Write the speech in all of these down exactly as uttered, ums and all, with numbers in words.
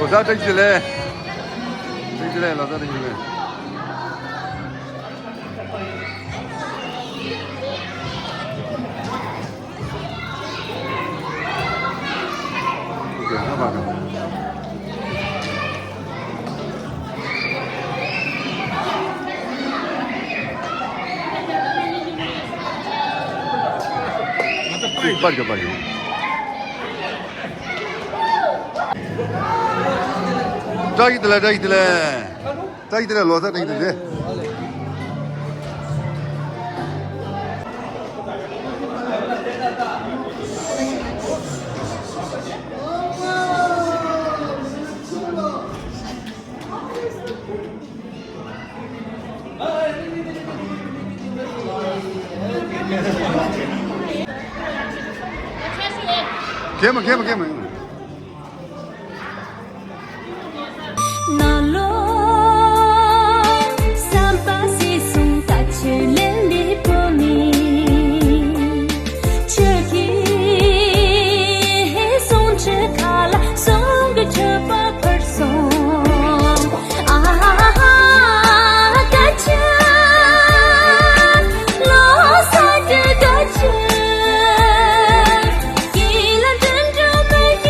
ལོ་གསར་བཀྲ་ཤིས་བདེ་ལེགས། བཀྲ་ཤིས་བདེ་ལེགས། ལོ་གསར་བཀྲ་ཤིས་བདེ་ལེགས། པར་རྒྱོབ་པར་རྒྱོབ། བཀྲ་ཤིས་བདེ་ལེགས། བཀྲ་ཤིས་བདེ་ལེགས། བཀྲ་ཤིས་བདེ་ལེགས། ལོ་གསར་བཀྲ་ཤིས་བདེ་ལེགས། གད་མོ་གད་མོ་གད་མོ། ནང་ལོ་བསམ་པ་སྲིད་གསུམ་ལྟ་ཆོས་ལེན་པའི་བུ་མིན། ཆོས་ཀྱི་གསུང་ཁྲི་ཁ་ལ་གསུང་གི་མཆོད་པ་ཕུལ་སོང་། ཨ་ཧ་ཧ་ཧ། དགའ་ཆེ། ལོ་གསར་གྱི་དགའ་ཆེ། ཡིད་ལ་འགྲན་བྲལ་མེད་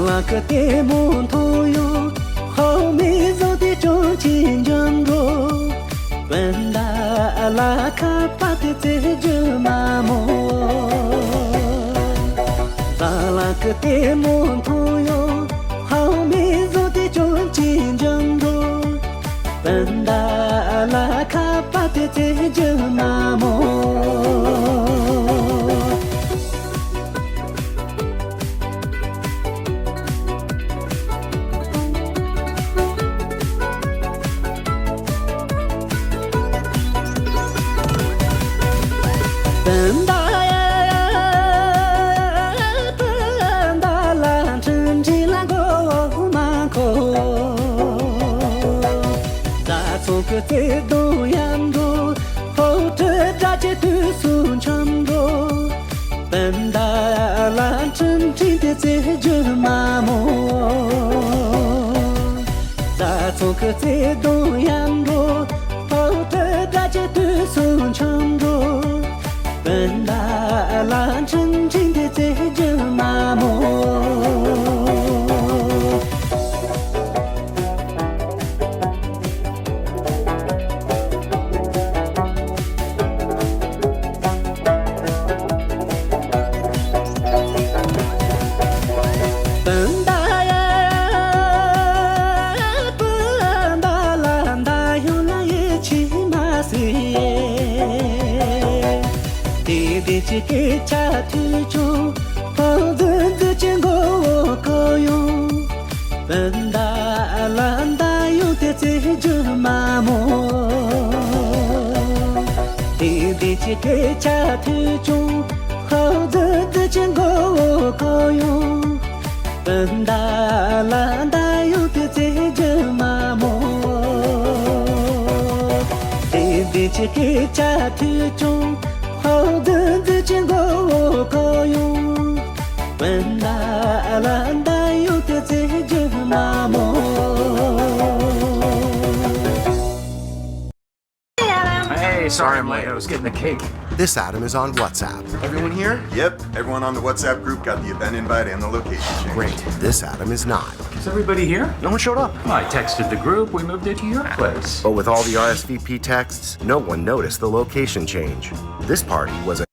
ལ་ཁ་ལྟད་མོ་མཐོང་ཡོང་། ཧོ་མི་བཟོ་དེ་ཅོང་ཅི་འཇམ་འགྲོ། སྤུན་ཟླ་ལ་ཁ་པ་དེ་རྩེ་རྒྱུ་མ་མོ། ལ་ལ་ཁ་ལྟད་མོ་མཐོང་ཡོང་། ཧོ་མི་བཟོ་དེ་ཅོང་ཅི་འཇམ་འགྲོ། སྤུན་ཟླ་ལ་ཁ་པ་དེ་རྩེ་རྒྱུ་མ་མོ། སྤུན་ཟླ་ཡ། སྤུན་ཟླ་ལ་འཕྲིན་ཕྲིན་ལ་མགོ་མ་འཁོར། བཟའ་ཚང་གི་བརྩེ་དུང་ཡང་འགྲོ། ཕོ་བྲང་དགྲ་ཆེ་དུས་སུ་འཆམ་འགྲོ། སྤུན་ཟླ་ལ་འཕྲིན་ཕྲིན་དེ་རྩེ་རྒྱུ་མ་མོ། བཟའ་ཚང་གི་བརྩེ་དུང་ཡང་འགྲོ། ཕོ་བྲང་དགྲ་ཆེ་དུས་སུ་འཆམ་འགྲོ། སྤུན་ཟླ་ལ་འཕྲིན་ཕྲིན་དེ་རྩེ་རྒྱུ་མ་མོ། སྤུན་ཟླ་ཡ། སྤུན་ཟླ་ལ་ད་ཡོང་ལ་ཡིད་ཆེས་མ་སྲིད། དེ་དེ་ཅི་སྐད་ཆ་ཐོས་བྱུང་། ཕོ་རྫུན་རྫུན་གྱི་མགོ་བོ་གོ་ཡོང་། སྤུན་ཟླ་ལ་ད་ཡོང་དེ་རྩེ་རྒྱུ་མ་མོ། དེ་དེ་ཅི་སྐད་ཆ་ཐོས་བྱུང་། ཕོ་རྫུན་རྫུན་གྱི་མགོ་བོ་གོ་ཡོང་། སྤུན་ཟླ་ལ་ད་ཡོང་དེ་རྩེ་རྒྱུ་མ་མོ། དེ་དེ་ཅི་སྐད་ཆ་ཐོས་བྱུང་། ཕོ་རྫུན་རྫུན་གྱི་མགོ་བོ་གོ་ཡོང་། སྤུན་ཟླ་ལ་ད་ཡོང་དེ་རྩེ་རྒྱུ་མ་མོ། Hey, sorry I'm late. Let's get in the cake. This Adam is on WhatsApp. Everyone here? Yep. Everyone on the WhatsApp group got the event invite and the location change. Great. This Adam is not. Is everybody here? No one showed up. I texted the group. We moved it to your place. But with all the R S V P texts, no one noticed the location change. This party was a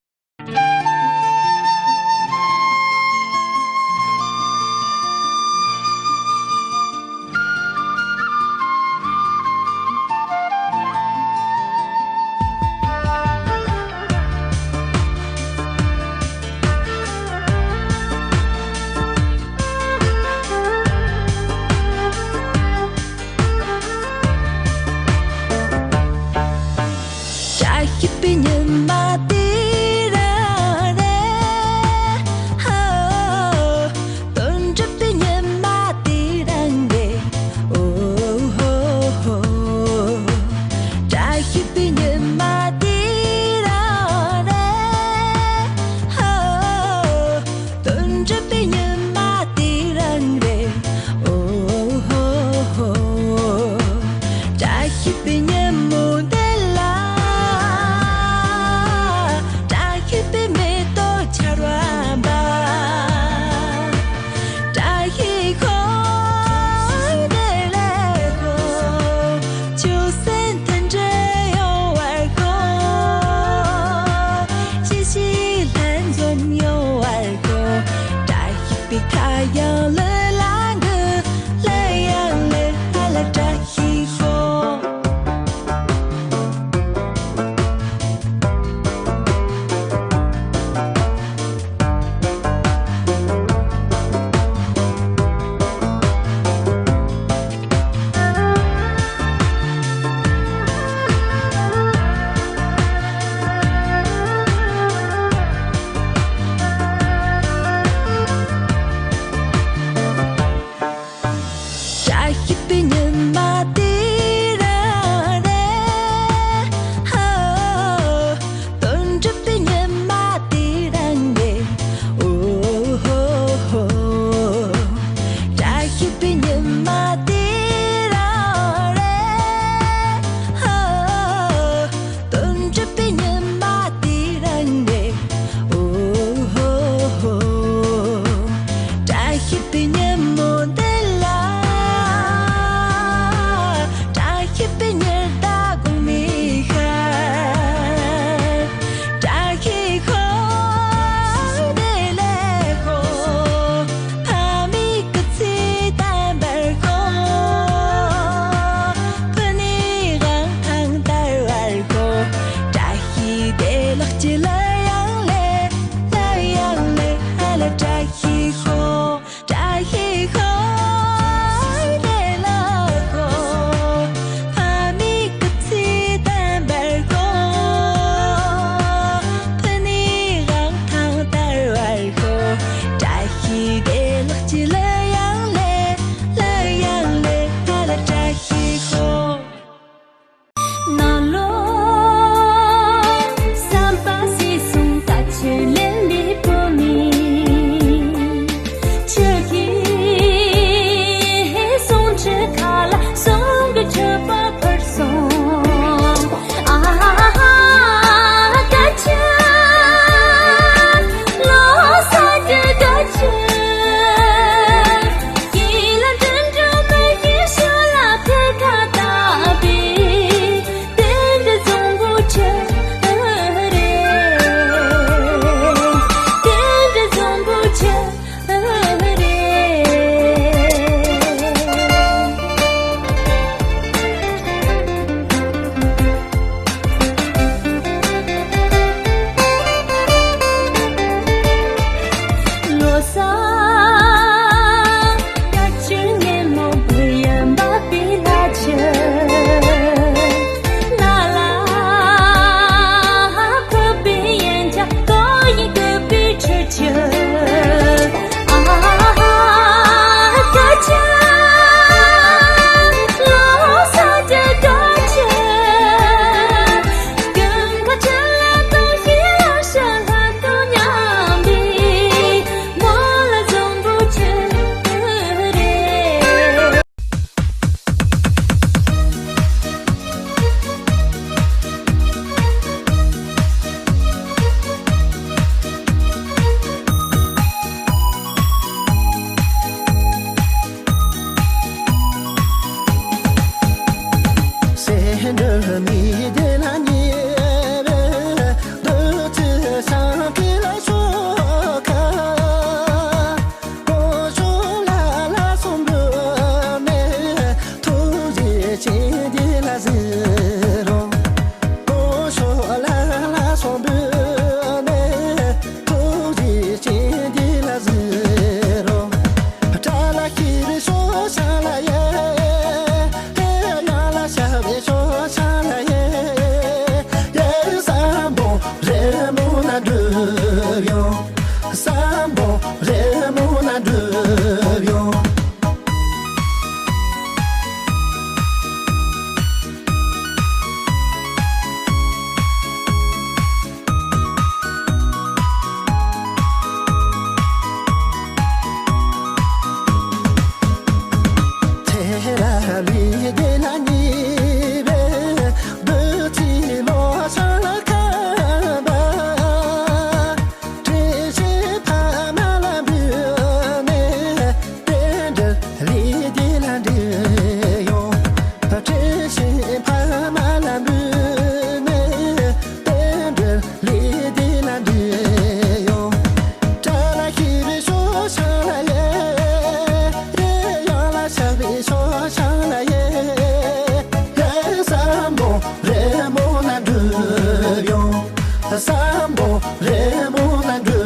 རི་མོ་ལ་འགྲོ་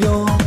ཡོང་།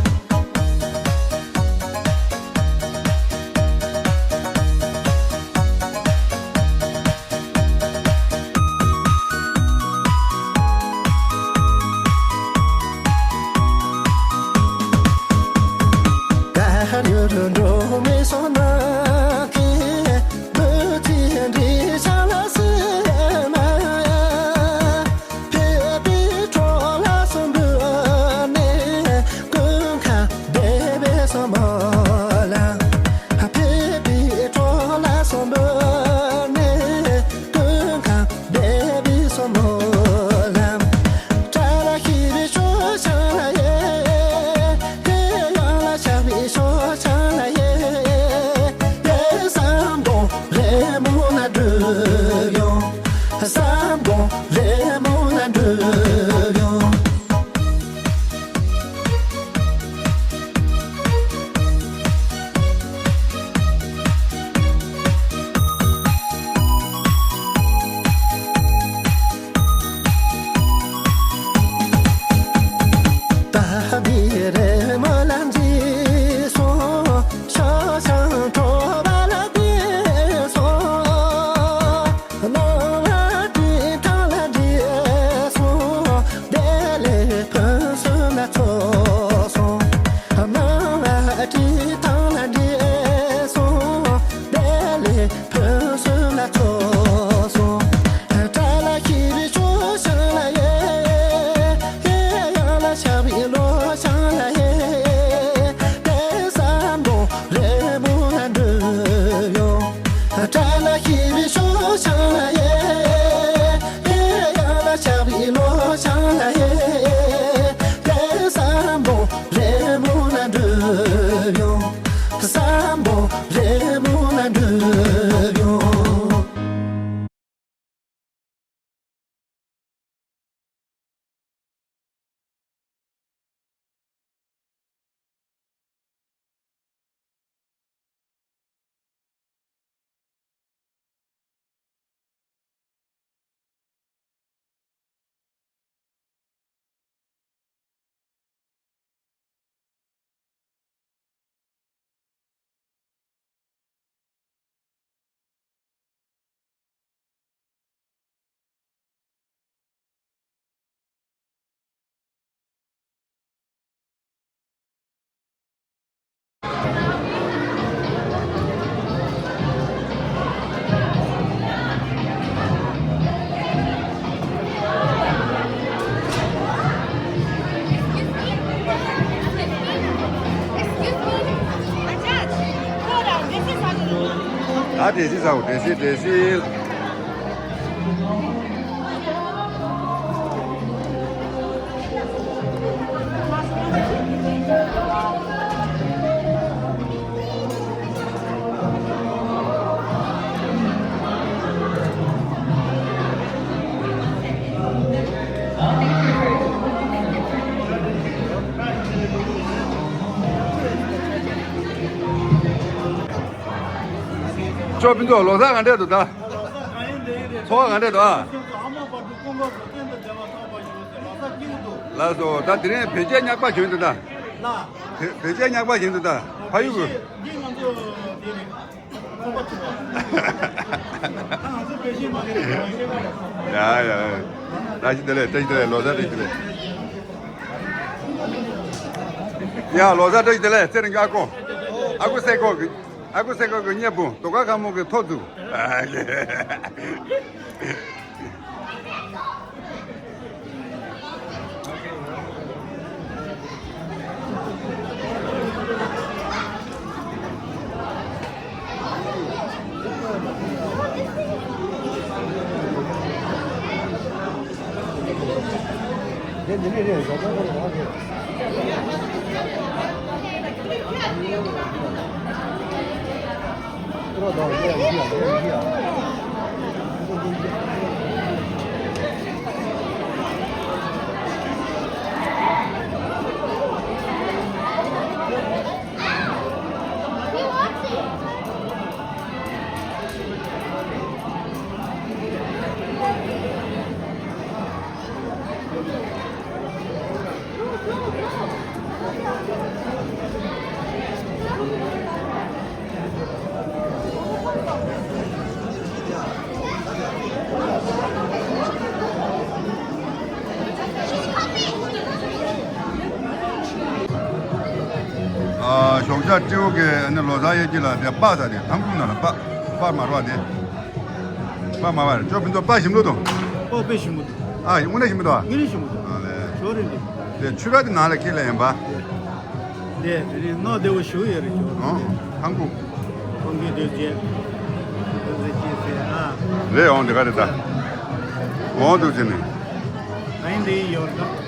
ད་འགྲེལ་བཤད་ཟ་འོ། འགྲེལ་བཤད། འགྲེལ་བཤད། ཅོ་ཕུན་ཚོགས། ལོ་གསར་ག་འདྲས་འདུག་ད། ཚོར་བ་ག་འདྲས་འདུག་ཨ། ལགས་སོ། ད་དེ་རིང་བོད་ཆས་རྙིང་པ་གྱོན་འདུག་ད། བོད་ཆས་རྙིང་པ་གྱོན་འདུག་ད། ཕ་ཡུལ་གྱི། ཡ་ཡ། བཀྲ་ཤིས་བདེ་ལེགས། བཀྲ་ཤིས་བདེ་ལེགས། ལོ་གསར་བཀྲ་ཤིས་བདེ་ལེགས། ཡ། ལོ་གསར་བཀྲ་ཤིས་བདེ་ལེགས། ཚེ་རིང་གི་ཨ་ཁུ། ཨ་ཁུ་སེ་ཁོ་གི། ཨ་ཁུ་སེ་ཁོ་གི་གཉེན་པོ། དུ་ག་ཁ་མོ་གི་ཐོ་ཚུ། རོགས་ཇག་སྤྲེའུ་གི་ཨ་ནི་ལོ་གསར་ཡས་ཀྱི་ལ་དེ་པགས་ཟ་དེ་ཐང་ཁུག་ནང་ལ་པགས་པགས་མ་རོགས་དེ། པགས་མ་བར་ཅོ་ཕུན་ཚོགས་པགས་ཞིམ་ལོ་དང་། པགས་དཔེ་ཞིམ་པོ་འདུག་ཨ་དངོས་གནས་ཞིམ་པོ་འདུག་ཨ། དངོས་གནས་ཞིམ་པོ་འདུག་ཨ་ལས། ཞོ་རེད་འདི། དེ་ཆུ་ར་དེ་ནང་ལ་ཁྱེར་ལ་ཡིན་པ། དེ་དེ་རིང་གནའ་བདེ་བོ་ཞུ་ཡོད་རེད་ཅོ། ཨོ། ཐང་ཁུག་ཁོང་གིས་དེ་རྗེས། དེ་ཅི་ཟེར་ཨ། རེད་ཨོང་དེ་ག་རེད་ད། ཨོང་འདུག་ཟེར་ནས། ཨ་ཡིན་དེ་ཡིན་ཡོད་རེད་ད།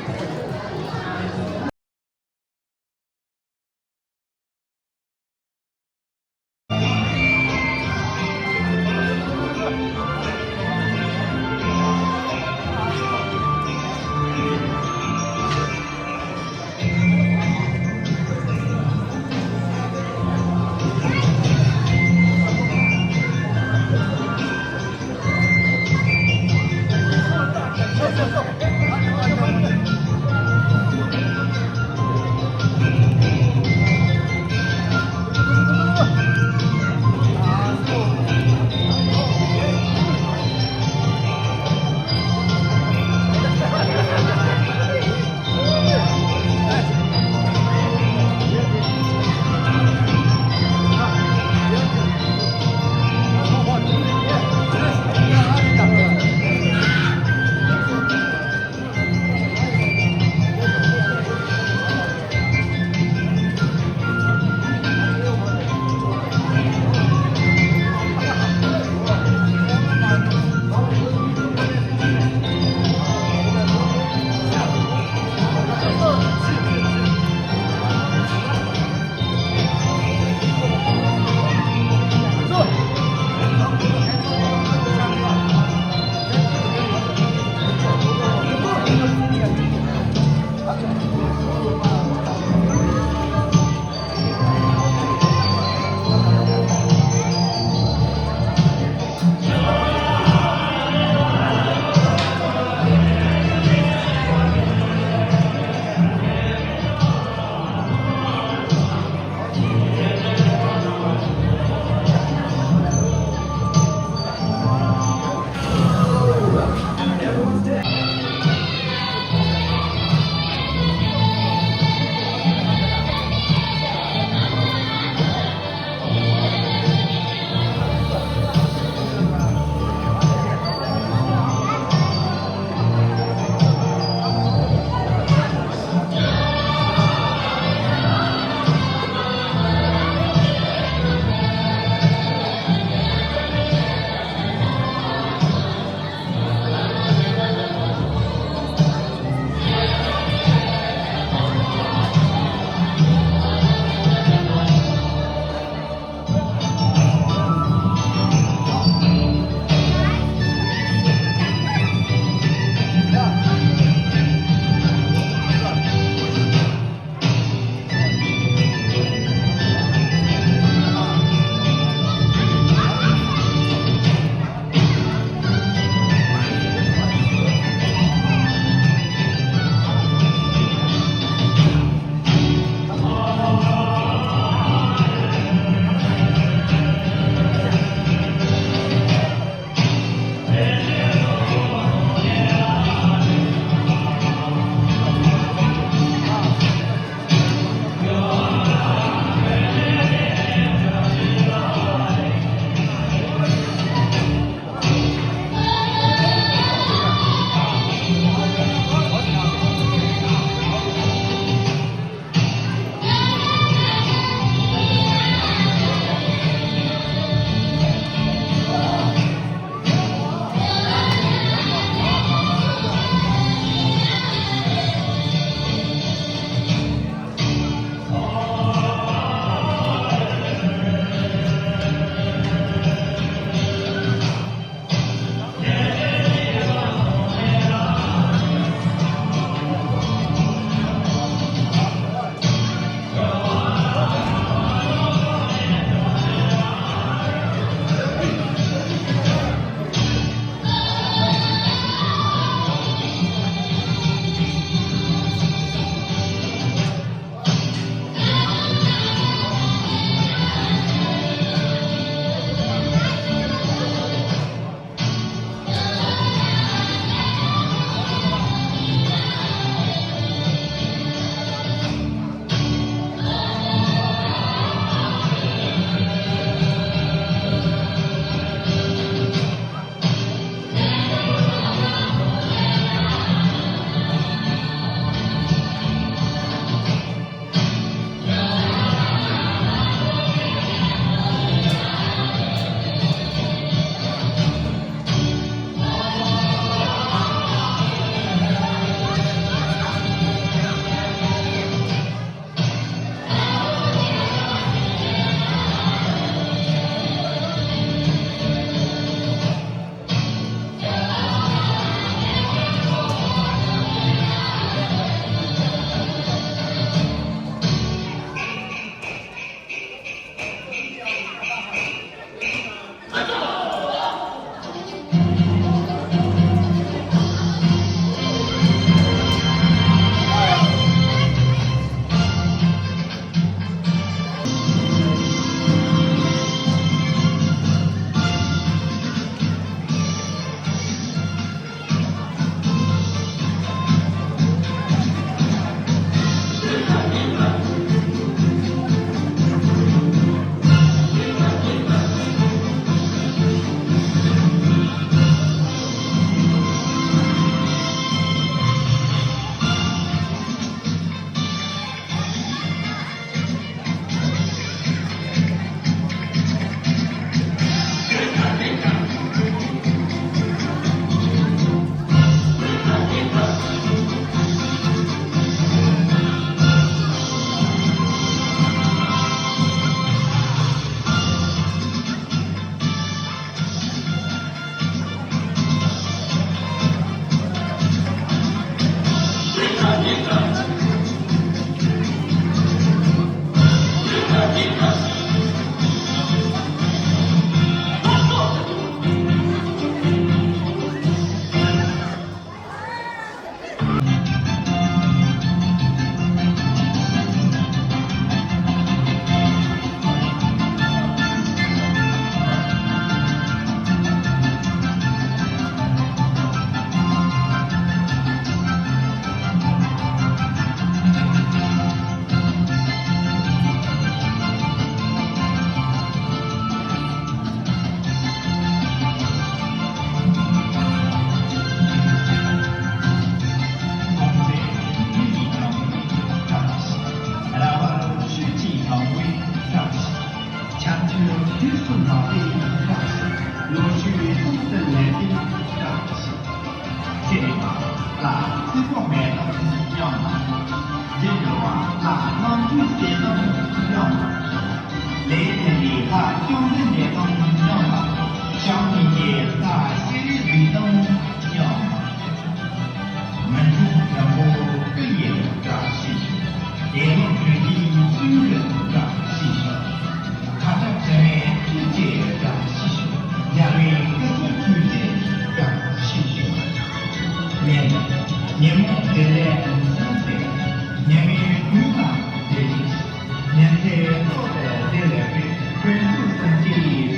ཅི།